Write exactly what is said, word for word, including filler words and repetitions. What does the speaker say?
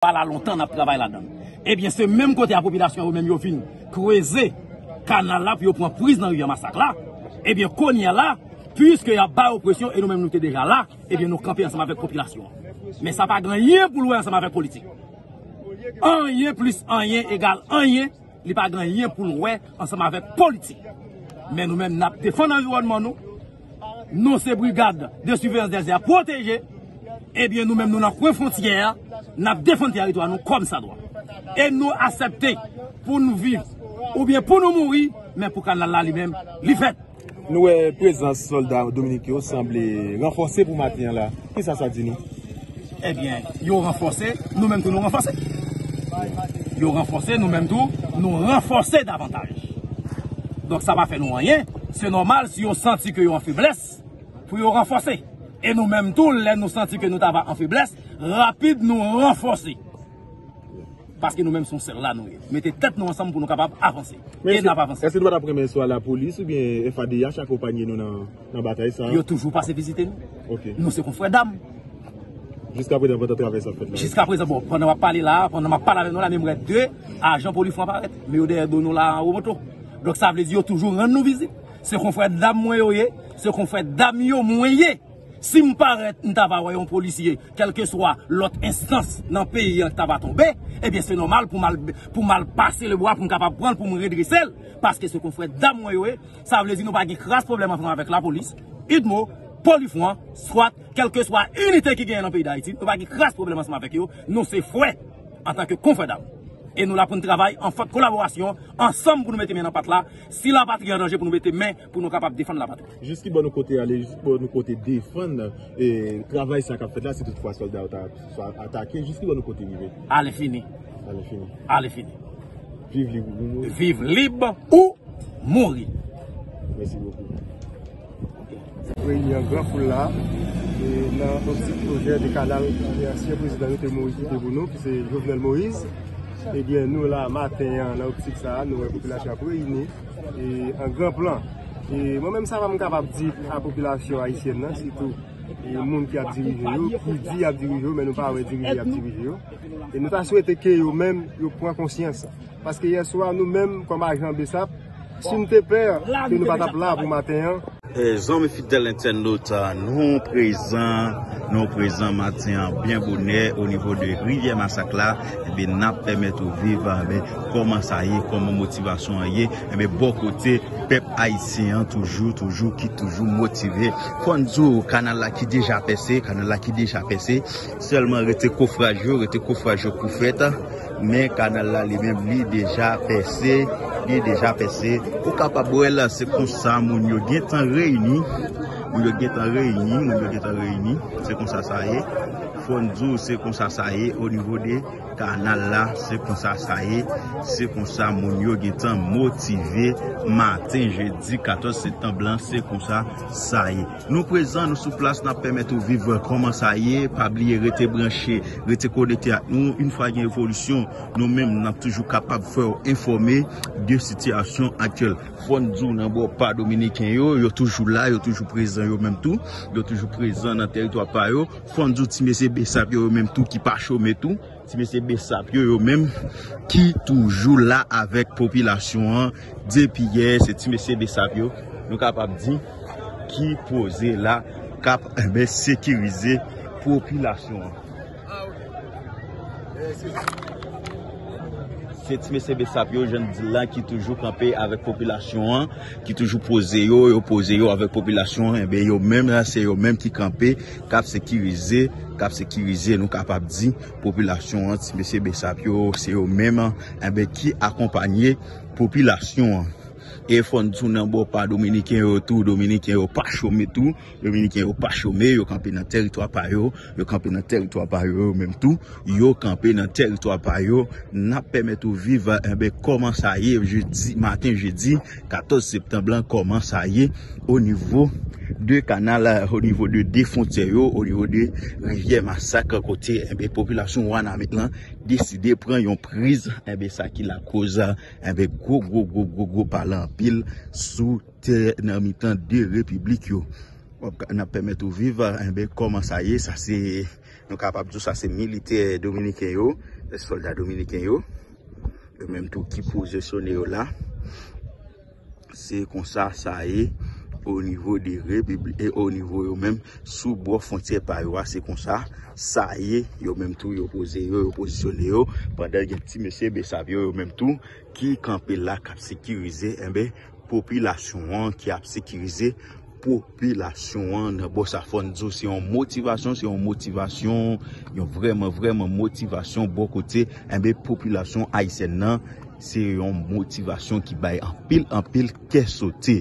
pa la lontan n ap travay ladan l. Ebyen, se menm kote a popilasyon yo menm yo vin kreze kanal la pou yo pran priz nan rivyè Masak la. Ebyen, kounye a la, piske y ap bay opresyon e nou menm nou te deja la, ebyen, nou kanpe ansanm avèk popilasyon an. Men sa pa gen anyen pou l wè ansanm avèk politik. Anyen plis anyen egal anyen, li pa gen anyen pou l wè ansanm avèk politik. Men nou menm, n ap defann anviwònman nou. Nou se Brigad de Surveillance des Airs pwoteje. Ebyen, nou menm, nou nan kwen fwontyè a, n ap defann tèritwa nou kòmsadwa. E nou aksepte pou nou viv oubyen pou nou mouri, men pou kanal la li menm, li fèt. Nou wè prezans sòlda Dominik yo sanble ranfòse pou maten an la. Kisa sa di nou? Ebyen, yo ranfòse, nou menm tou nou ranfòse. Yo ranfòse, nou menm tou nou ranfòse davantaj. Donk, sa pa fè nou anyen. Se nòmal si yo santi ke yo an feblès pou yo ranfòse. E nou menm tou, lè nou santi ke nou ta va an feblès, rapid nou ranfòse. Paske nou menm se yon sèl la nou ye. Mete tèt nou ansanm pou nou kapab avanse. E n ap avanse. Èske nou pa t ap renmen swa lapolis oubyen F A D H akonpanye nou nan, nan batay sa a? Yo toujou pase vizite nou. Ok. Nou se konfrè dam. Jiskaprezan, pandan travay sa ap fèt la? Jiskaprezan, bon, pandan m ap pale la a, pandan m ap pale avè nou la, menm wè de ajan Polifwon parèt, men yo dèyè do nou la an wo moto. Donk, sa vle di yo toujou rann nou vizit. Se konfrè dam mwen yo ye, se konfrè dam yo mwen ye. Si m parèt, m ta va wè yon polisye, kèlkeswa lòt enstans nan peyi an ki ta va tonbe, ebyen, se nòmal pou m al, pou m al pase lebwa pou m kapab pran l, pou m redrese l, paske se konfrè dam mwen yo ye. Sa vle di nou pa gen kras pwoblèm ansanm avèk lapolis, idmo, Polifwon, swat, kèlkeswa inite ki genyen nan peyi Dayiti, nou pa gen kras pwoblèm ansanm avèk yo. Nou se frè antanke konfrè dam. E nou la pou n travay an fwòt kolaborasyon, ansanm pou nou mete men nan pat la. Si lapatri an danje, pou nou mete men, pou nou kapab defann lapatri. Jis ki bò nou kote ale, jis ki bò nou kote defann, e, travay sa k ap fèt la, si toutfwa sòlda yo ta swa atake, jis ki bò nou kote rive? Alenfini. Alenfini. Alenfini. Viv lib ou mouri. Viv lib ou mouri. Mèsi bokou. Reyini an gran foul la, e nan optik pwojè de kanal ke ansyen prezidan yo te mouri kite pou nou, ki se Jovenel Moïse. Ebyen, nou la maten an, nan optik sa a, nou wè popilasyon ap reyini, e, an gran plan. E mwen menm, sa m kapab di a popilasyon ayisyèn nan, sitou, e, moun ki ap dirije yo, ki di y ap dirije yo, men nou pa wè dirije y ap dirije yo. E nou ta swete ke yo menm, yo pran konsyans. Paske yè swa, nou menm, kòm ajan BSAP, si n te pè, ke nou pa t ap la pou maten an. E, zanmi fidèl entènot, nou prezan, nou prezan maten an byen bonè o nivo de Rivyè Masak la. Ebyen, n ap pèmèt ou viv, enben, kòman sa ye, kòman motivasyon an ye. Enben, bò kote pèp ayisyen an toujou, toujou, ki toujou motive. Fò n di w, kanal la ki deja pèse, kanal la ki deja pèse. Sèlman rete kofraj yo, rete kofraj yo pou fèt. Men kanal la li menm, li deja pèse, li deja pèse. Ou kapab wè l, se konsa moun yo gentan reyini. Moun yo gentan reyini, moun yo gentan reyini. Se konsa sa ye. Fò n di w, se konsa sa ye o nivo de kanal la, se konsa sa ye. Se konsa moun yo gentan motive maten jedi katòz septanm lan, se konsa sa ye. Nou prezan, nou sou plas, n ap pèmèt ou viv kòman sa ye. Pa bliye rete branche, rete konekte ak nou. Yon fwa gen evolisyon, nou menm, n ap toujou kapab fè w enfòme de sitiyasyon aktyèl. Fò n di w nan bò pa dominiken yo, yo toujou la, yo toujou prezan yo menm tou. Yo toujou prezan nan tèritwa pa yo. Fò n di w ti mesye BSAP yo, yo menm tou ki pa chome tou. Ti mesye BSAP yo, yo menm ki toujou la avèk popilasyon an depi yè. Se ti mesye BSAP yo, nou kapab di, ki poze la, k ap, enben, sekirize popilasyon an. Se ti mesye BSAP yo, jan n di la, ki toujou kanpe avèk popilasyon an, ki toujou poze yo, yo poze yo avèk popilasyon an. Enben, yo menm la, se yo menm ki kanpe, k ap sekirize, k ap sekirize, nou kapab di, popilasyon an. Ti mesye BSAP yo, se yo menm, enben, ki akonpanye popilasyon an. E fò n di w nan bò pa dominiken yo tou, dominiken yo pa chome tou, dominiken yo pa chome, yo kanpe nan tèritwa pa yo, yo kanpe nan tèritwa pa yo, yo menm tou, yo kanpe nan tèritwa pa yo. N ap pèmèt ou viv, enben, kòman sa ye, jedi, maten jedi, katòz septanm lan, kòman sa ye, o nivo de kanal, o nivo de de fwontyè yo, o nivo de rivyè Masak, kote, enben, popilasyon Wanament lan deside pran yon priz, enben, sa ki lakoz, enben, gwo, gwo, gwo, gwo, gwo pale anpil sou tè nan mitan de repiblik yo. N ap pèmèt ou viv, enben, kòman sa ye, sa se Nou kapab di sa se militè dominiken yo, sòlda dominiken yo, yo menm tou ki pozisyone yo la. Se konsa sa ye o nivo de repiblik e o nivo yo menm sou bò fwontyè pa yo a, se konsa sa ye. Yo menm tou yo poze yo, yo pozisyone yo, pandan gen ti mesye Besav yo, yo menm tou ki kanpe la k ap sekirize enben popilasyon an, ki ap sekirize popilasyon an nan bò sa. Fò n di w se yon motivasyon, se yon motivasyon, yon vrèman vrèman motivasyon bò kote enben popilasyon ayisyèn nan. Se yon motivasyon ki bay anpil anpil kè sote.